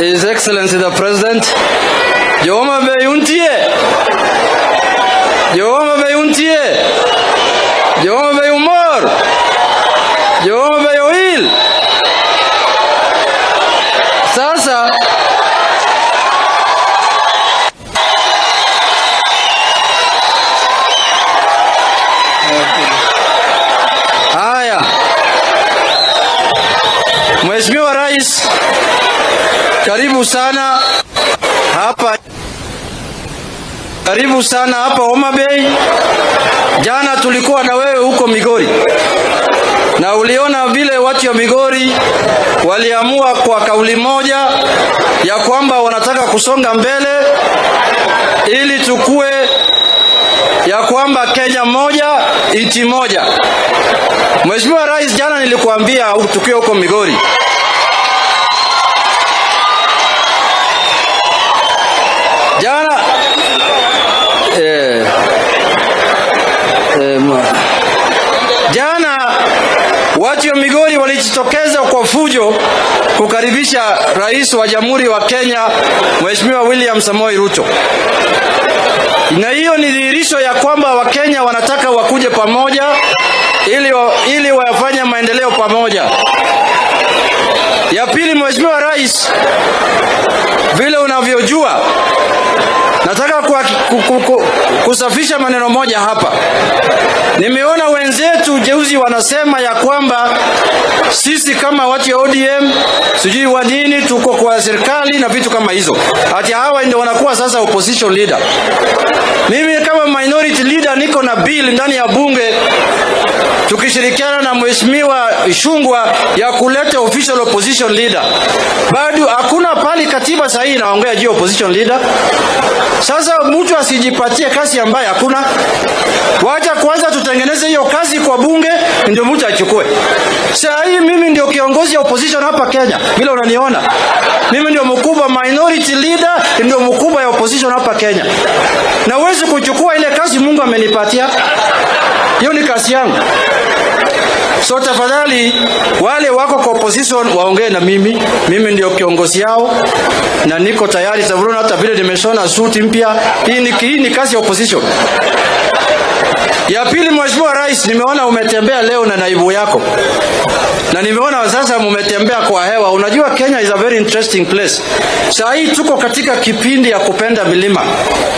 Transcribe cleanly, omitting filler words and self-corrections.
His Excellency the President, Jo Homa Bay untie, Jo Homa Bay untie, Jo Homa Bay umor, Jo Homa Bay oil. Sasa haya, Mheshimiwa Rais, karibu sana hapa, karibu sana hapa Homa Bay. Jana tulikuwa na wewe huko Migori na uliona vile watu wa Migori waliamua kwa kauli moja ya kwamba wanataka kusonga mbele ili tukue ya kwamba Kenya moja, nchi moja. Mheshimiwa Rais, jana nilikuambia tukiwa huko Migori, jana jana watu wa Migori walijitokeza kwa fujo kukaribisha Rais wa Jamhuri wa Kenya, Mheshimiwa William Samoei Ruto, na hiyo ni dhihirisho ya kwamba Wakenya wanataka wakuje pamoja ili wafanye maendeleo pamoja. Ya pili, Mheshimiwa Rais, vile unavyojua, nataka kusafisha maneno moja hapa. Nimeona wenzetu juzi wanasema ya kwamba sisi kama watu ya ODM sijui wa nini tuko kwa serikali na vitu kama hizo, ati hawa ndio wanakuwa sasa opposition leader. Mimi kama minority leader niko na bill ndani ya bunge tukishirikiana na Mheshimiwa Ichung'wah ya kuleta official opposition leader. Bado hakuna pali katiba sahihi inaongea juu opposition leader. Sasa mtu asijipatie kazi ambayo hakuna. Wacha kwanza tutengeneze hiyo kazi kwa bunge ndio mtu achukue. Saa hii mimi ndio kiongozi wa opposition hapa Kenya, vile unaniona. Mimi ndio mkubwa minority leader, ndio mkubwa ya opposition hapa Kenya. Na huwezi kuchukua ile kazi Mungu amenipatia. Hiyo ni kazi yangu. So tafadhali wale wako kwa opposition waongee na mimi. Mimi ndio kiongozi yao na niko tayari. Sababu hata vile nimeshona suti mpya. Hii ni kazi ya opposition. Ya pili, Mheshimiwa Rais, nimeona umetembea leo na naibu yako na nimeona sasa mumetembea kwa hewa. Unajua Kenya is a very interesting place. Saa hii tuko katika kipindi ya kupenda milima.